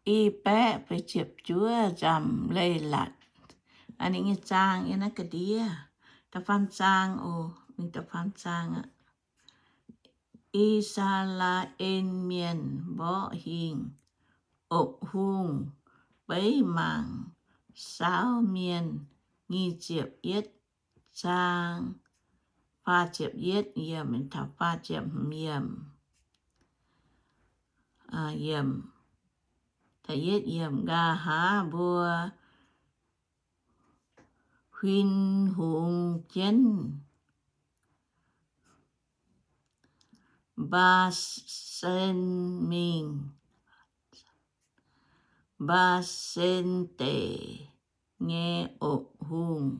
i baeqv feix ziepc juov nzamc leiz-latc. Ninh nyei zaang yiem naaiv ga'ndiev. Da'faam zaang oc, mingh da'faam zaang aqv. I^saa^laa^en Mienh mborqv hingh, opv hungh, beiv mangc saauv mienh. Nyic ziepc yietv zaang, faah ziepc yietv yiemc taux faah ziepc hmz yiemc. Da'yietv yiemc, Nqa'haav mbuo huin hungx jienv Mbaa^sen mingh, Mbaa^sen Deic nyei opv hungh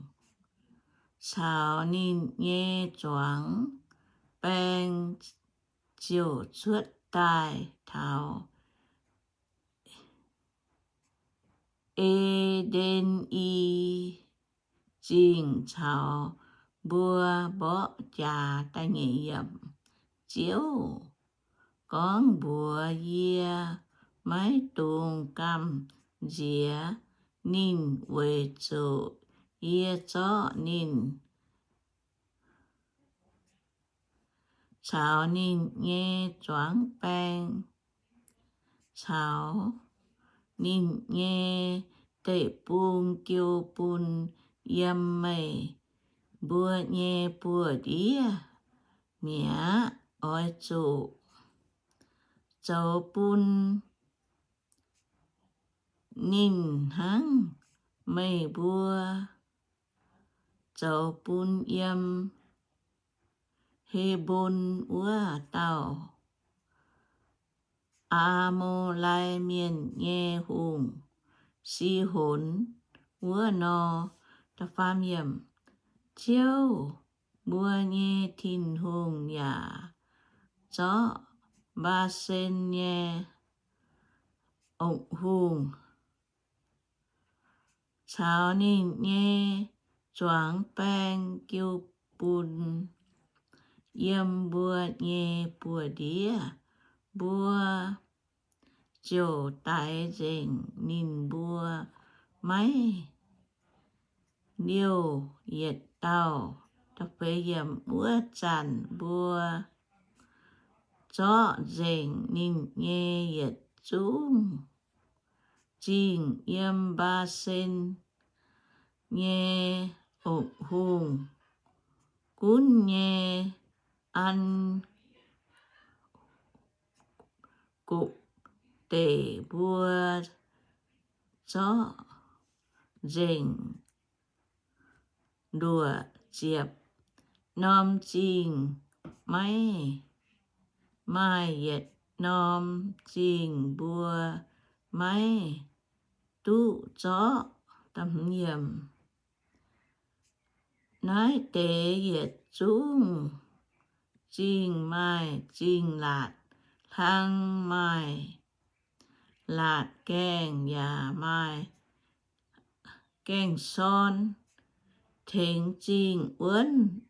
caux ninh nyei zuangx baeng ziouc cuotv daaih taux E^nden I Zingh caux mbuo mborqv jaax. Da'nyeic yiemc, Ziouv gorngv mbuox yie, maiv dungx gamh nziex ninh, weic zuqc yie zorqv ninh caux ninh nyei zuangx baeng caux ninh nyei deic-bung jiu bun yiem meih mbuo nyei buoz-ndiev mi'aqv. Oix zuqc zoux bun ninh hnangv meih mbuo zoux bun yiem He^mbon wuov dauh Aa^mo^lai Mienh nyei hungh, Sihon, wuov nor. Ziouv mbuo nyei Tin-Hungh yaac zorqv Mbaa^sen nyei opv hungh caux ninh nyei zuangx baeng jiu bun yiem mbuo nyei buoz-ndiev. Mbuo ziouc daix nzengc ninh mbuo maiv liouh yietc dauh. Wuov zanc mbuo zorqv nzengc ninh nyei yietc zungv zingh yiem Mbaa^sen nyei opv hungh gunv nyei An Gopv Deic. Mbuo zorqv nzengc nduoqc ziepc norm zingh, maiv maaih yietc norm zingh mbuo maiv duqv zorqv. Naaiv deix yietc zungv zingh maaih zingh laatc, hlang maaih laatc gaengh, yaac maaih gaengh sorn. Tengx zingh wuonv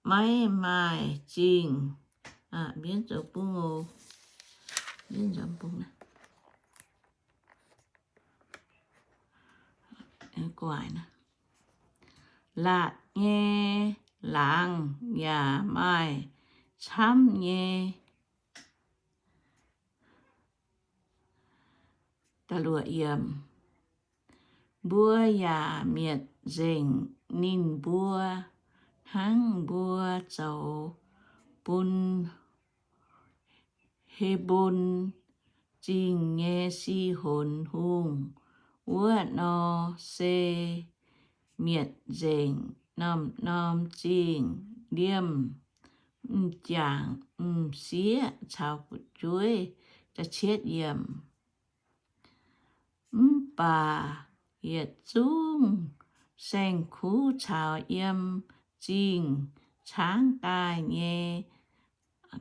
maiv maaih zingh. Laatc nyei laangz yaac maaih camv nyei. Mbuo yaac mietc nzengc ninh mbuo hnangv mbuo zoux bun He^mbon Zingh nyei Sihon Hungh wuov nor, se mietc nzengc norm-norm zingh liemh m'jangc m'sieqv caux fu'jueiv. Mv baac yietc zungv saeng-kuv caux yiem zingh caangv daaih nyei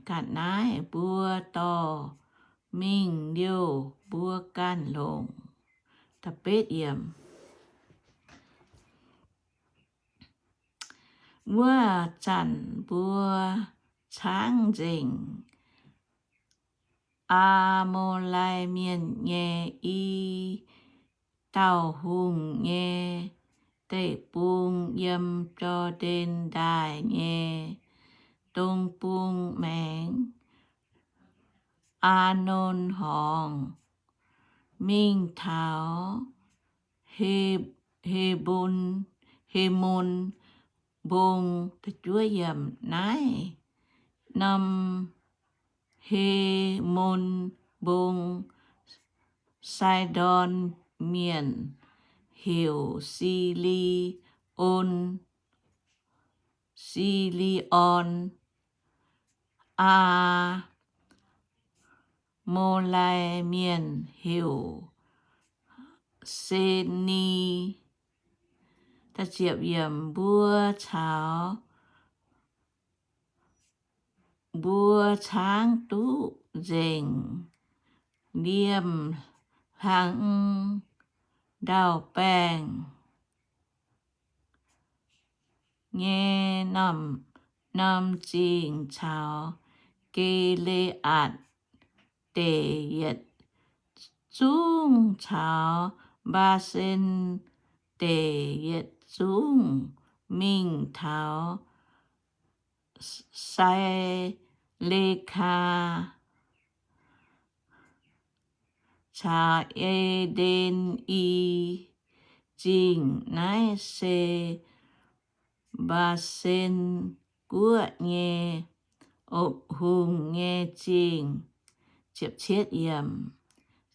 ga'naaiv mbuo dorh mingh liouh mbuo ganh longc. Wuov zanc mbuo caangv nzengc Aa^mo^lai Mienh nyei i dauh hungh nyei deic-bung, yiem Jor^ndaen Ndaaih nyei dong bung maengx, Aa^none Horngz, mingh taux He, He^mon, He^mon Mbong. Naaiv norm He^mon Mbong, Saidon Mienh heuc Si^li^on, Si^li^on, Aa^mo^lai Mienh heuc Se^ni. Mbuo caux, mbuo caangv duqv nzengc liemh hlang ndau-baengh nyei norm, norm zingh caux Gi^le^aatc Deic yietc zungv caux Mbaa^sen Deic yietc zungv mingh taux Sai^le^kaa caux E^nden I Zingh. Naaiv se Mbaa^sen Guoqv nyei ong-hungh nyei zingh.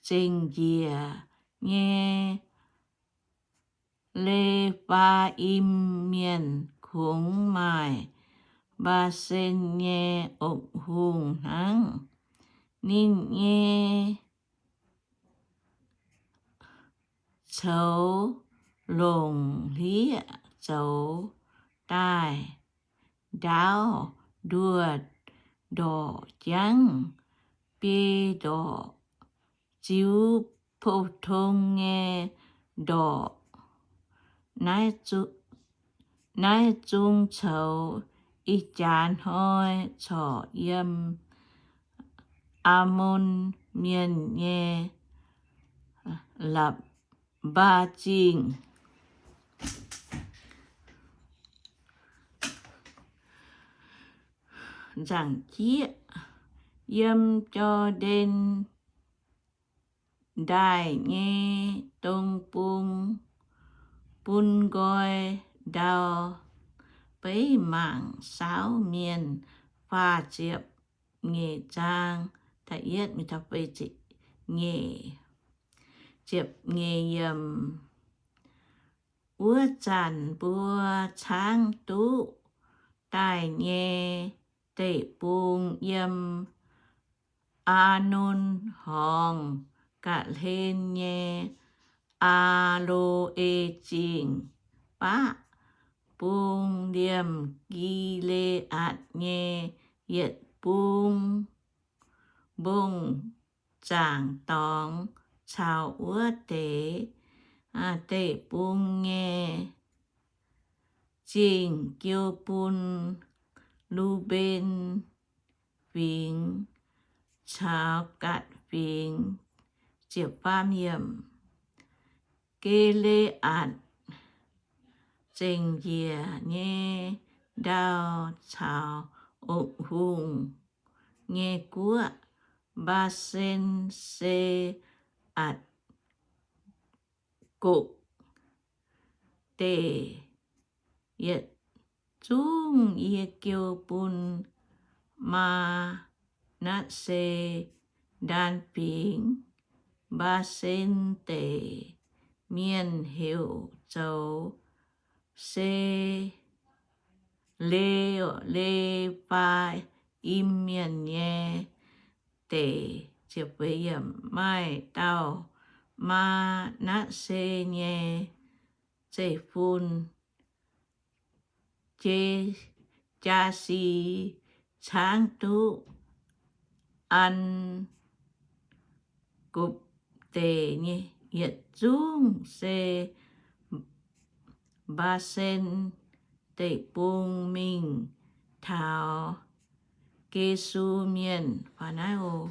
Zengc njiec nyei Le^faa^im Mienh kungx maaih Mbaa^sen nyei ong-hungh hnangv. Ninh nyei coux longc hlieqv zoux daaih, ndaauv nduoh ndorqc, jangv biei ndorqc, ziux pou-tong nyei ndorqc. Naaiv zung coux ih jaax hnoi corc yiem Aamon Mienh nyei Lapc^mbaa Zingh nzaangc jieqv, yiem Jor^ndaen Ndaaih nyei dong bung, bun nqoi ndau. Beiv mangc Saauv Mienh faah ziepc nyeic zaang, da'yietv mingh taux feix ziepc nyeic, ziepc nyeic yiemc. Wuov zanc mbuo caangv duqv daaih nyei deic-bung yiem Aa^nun Horngz ga'hlen nyei Aa^lo^e Zingh, baqv bung liemh Gi^le^aatc nyei yietc bung mbong zaangc dorngx caux wuov deix deic-bung nyei zingh jiu bun Lu^mben Fingx caux Gatc Fingx. Gi^le^aatc zengc njiec nyei ndau caux ong-hungh nyei guoqv, Mbaa^sen, Se^atc, Gokc Deic yietc zungv yie jiu bun Maa^natv^se Ndaan Fingx. Mbaa^sen Deic Mienh heuc zoux Se, Le, Le^faa^im Mienh nyei deic. Maaih dauh Maa^natv^se nyei zeiv-fun, Je, Jaa^si, caangv duqv An, Gopc Deic nyei yietc zungv se Mbaa^sen Deic-Bung mingh taux Gesu Mienh. Naaiv oc,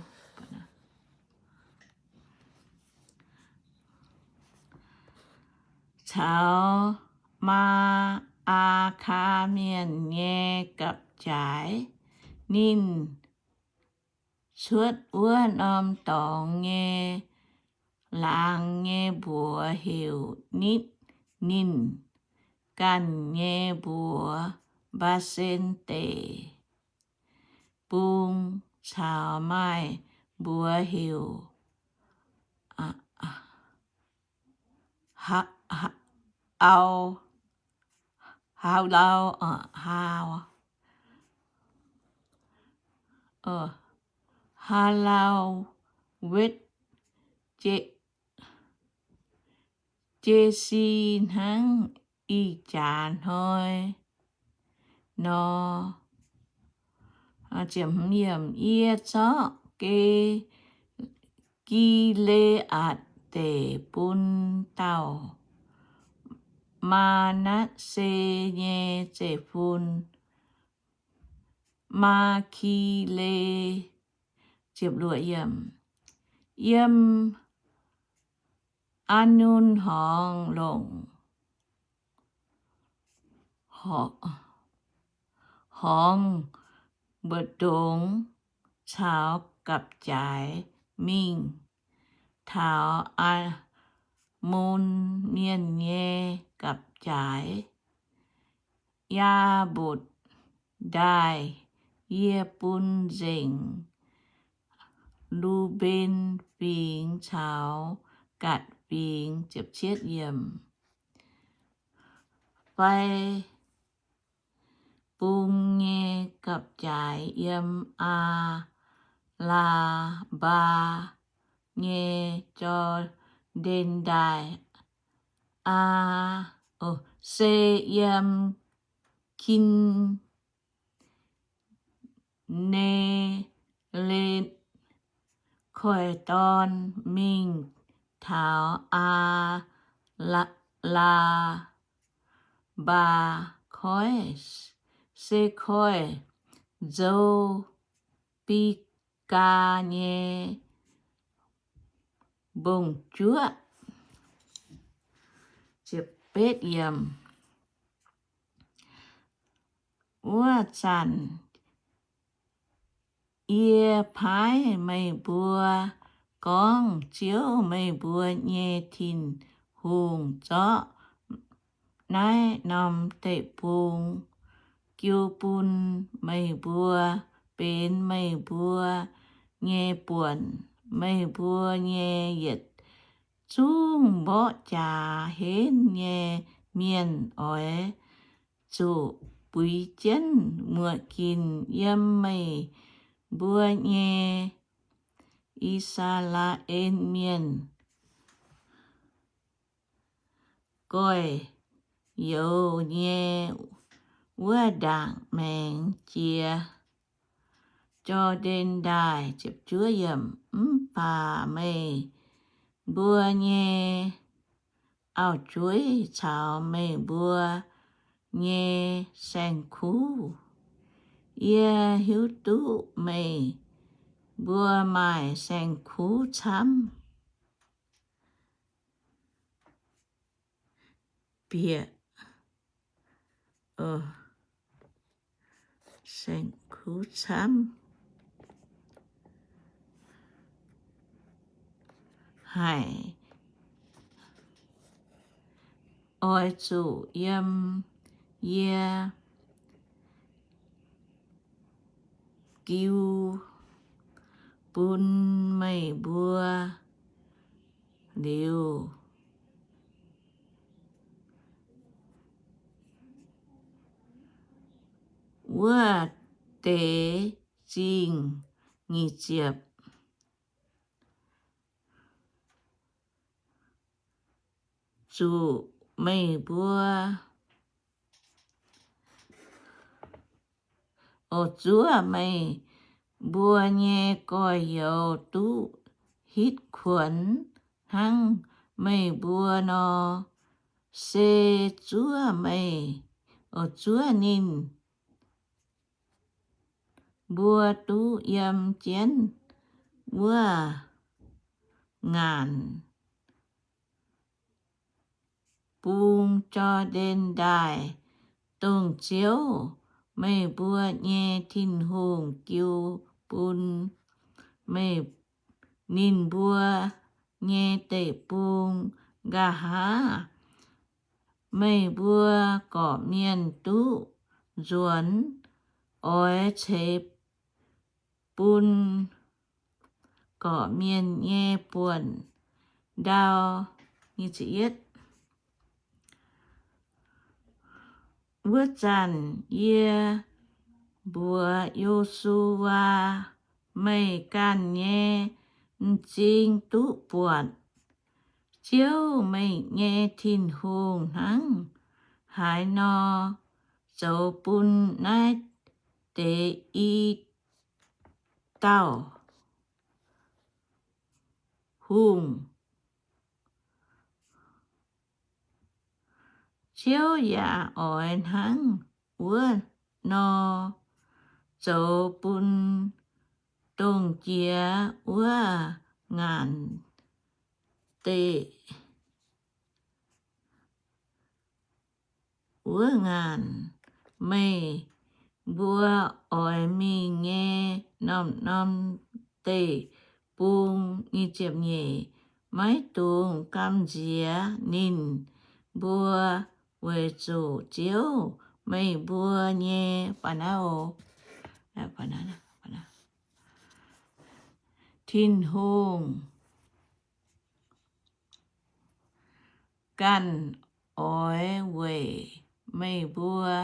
caux Maa^aa^kaa Mienh nyei gapv-jaaix. Ninh cuotv wuov norm dorngx nyei laangz nyei mbuox heuc Nitv. Ninh ganh nyei mbuox Mbaa^sen Deic-Bung caux maaih mbuox heuc Aa, Aa, Aa^lau, Aa, Aa^lau^wetv, Jesi hnangv ih jaax hnoi nor. Yie zorqv Gi, Gi^le^aatc Deic bun dauh Maa^natv^se nyei zeiv-fun, Maa^ki^le, yiem Aa^nun Horngz longc horngz mbu'ndongx caux gapv-jaaix mingh taux Aa^mon Mienh nyei gapv-jaaix, Yaa^mbutc Ndaaih. Yie bun nzengc Lu^mben Fingx caux Gaatc Fingx. Fai bung nyei gapv-jaaix yiem Aa^laa^mbaa nyei Jor^ndaen Ndaaih, aa, se yiem Kin^ne^letv Koiv-Dorn mingh taux Aa^laa^mbaa Koiv, se koiv-nzou Bigaa nyei mbong-juoqv. Wuov zanc yie paaiv meih mbuo gorngv Ziouv, meih mbuo nyei Tin-Hungh, zorqv naaiv norm deic-bung jiu bun meih mbuo benx meih mbuo nyei buonc. Meih mbuo nyei yietc zungv mborqv jaax henv nyei mienh oix zuqc buix jienv muoc ginc yiem meih mbuo nyei I^saa^laa^en Mienh goix-youz nyei wuov ndaangc maengx jiex Jor^ndaen Ndaaih. Mv baac meih mbuo nyei auv-jueiv caux meih mbuo nyei saeng-kuv, yie hiuv duqv meih mbuo maaih saeng-kuv camv. Bieqc, saeng-kuv camv haic, oix zuqc yiem yie jiu bun meih mbuo liuz, wuov deix zingh. Nyic ziepc. Zuqc meih mbuo, o, zuov meih mbuo nyei gorx-youz duqv hitv kuonx hnangv meih mbuo nor, se zuov meih, o, zuov ninh mbuo duqv yiem jienv wuov ngaanc bung Jor^ndaen Ndaaih, dongh Ziouv, meih mbuo nyei Tin-Hungh, jiu bun meih, ninh mbuo nyei deic-bung. Nqa'haav meih mbuo gorqv-mienh duqv nzuonx, oix ceix bun gorqv-mienh nyei buonc ndau. Wuov zanc yie mbuox Yo^su^waa, Meih ganh nyei m'zing duqv buatc Ziouv, meih nyei Tin-Hungh, hnangv haaix nor zoux bun naaiv deix i dauh hungh, Ziouv yaac oix hnangv wuov nor zoux bun dongh jiex wuov ngaanc deic, wuov ngaanc meih mbuo oix mingh nyei norm-norm deic-bung. Nyic ziepc nyeic. Maiv dungx gamh nziex ninh mbuo, weic zuqc Ziouv, meih mbuo nyei Tin-Hungh, ganh oix weic meih mbuo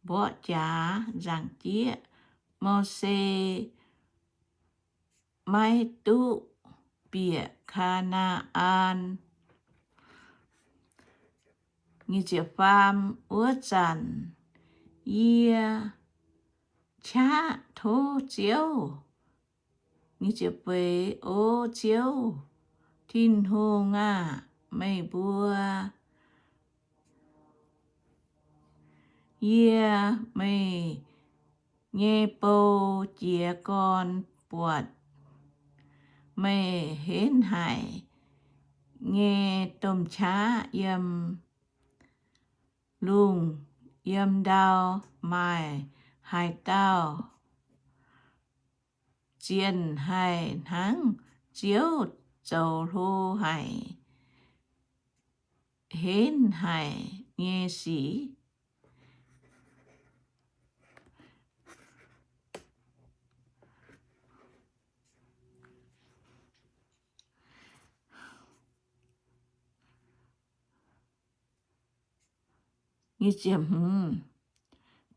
mborqv jaax nzaangc jieqv. Mose maiv duqv bieqc Kaa^naa^an. Wuov zanc yie qaqv tov Ziouv, O Ziouv, Tin-Hungh aah! Meih mbuo, yie, meih nyei bou jiez gorn buatc meih henv haic nyei domh qaqv yiem lungh yiem ndau. Maaih haaix dauh zienh haih hnangv Ziouv zoux hlo haic, henv haic nyei sic?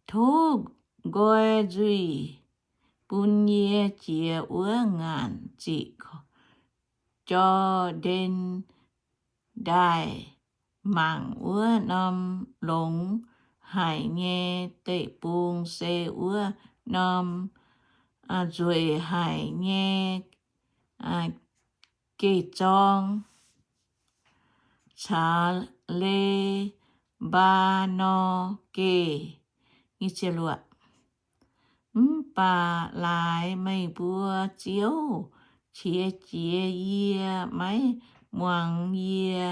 Tov nqoi nzuih bun yie jiex wuov ngaanc ziqc Jor^ndaen Ndaaih, mangc wuov norm longx haic nyei deic-bung, se wuov norm nzueic haic nyei geh-zorng caux Le^mbaa^norn Geh. Mv baac laaix meih mbuo Ziouv qiex jiez yie, maiv muangx yie.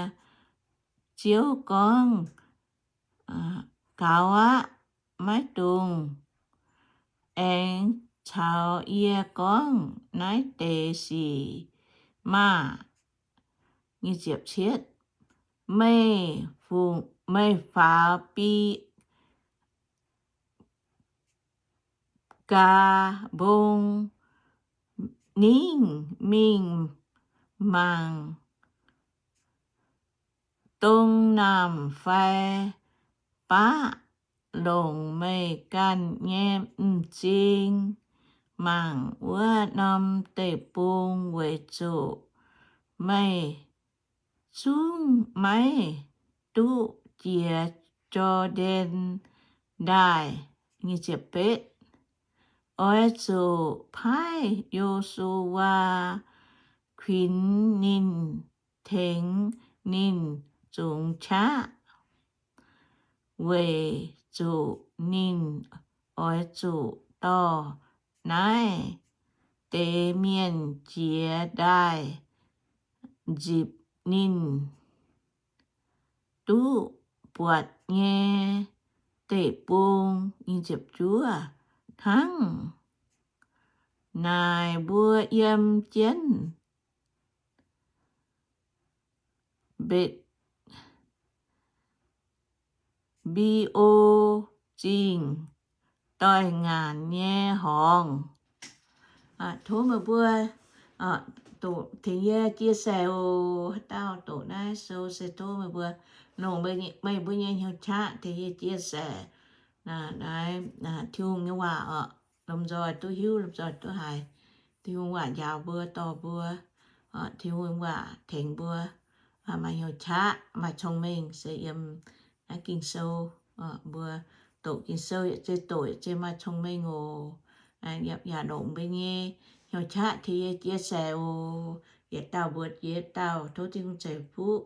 Ziouv gorngv, Gaux aqv. Maiv dungx aengx caux yie gorngv naaiv deix sic maah! Meih, meih faaux Bi^gaa Mbong ningv mingh mangc dong naamh fai baqv, longc meih ganh nyei m'zing mangc wuov norm deic-bung, weic zuqc meih zungv maiv duqv jiex Jor^ndaen Ndaaih. Oix zuqc paaiv Yo^su^waa kuinx ninh, tengx ninh zungx qaqv, weic zuqc ninh oix zuqc dorh naaiv deix mienh jiez ndaaih nzipc ninh. duqv buatc nyei deic-bung. Nyic ziepc juov, hnangv naaic mbuo yiem jienv Mbetc, Mbi^o Zingh doix-ngaanc nyei horngz. Tov meih mbuo doqc tengx yie chia sẻ oc. Haaix dauh doqc naaiv sou se tov meih mbuo longc meih mbuo nyei hnyouv qaqv tengx yie chia sẻ naaiv Tin-Hungh nyei waac oc. Lomh nzoih duqv hiuv, lomh nzoih duqv haiz. Tin-Hungh waac njaaux mbuo, dorh mbuo. Tin-Hungh waac tengx mbuo maaih hnyouv qaqv, maaih cong-mengh se yiem naaiv Ging-Sou. Mbuo doqc Ging-Sou yietc zei doqc yietc zei maaih cong-mengh oc. Yaac longc mbuo nyei hnyouv qaqv tengx yie chia sẻ oc. Yietc dauh mbuox yietc dauh. Tov Tin-Hungh ceix fuqv.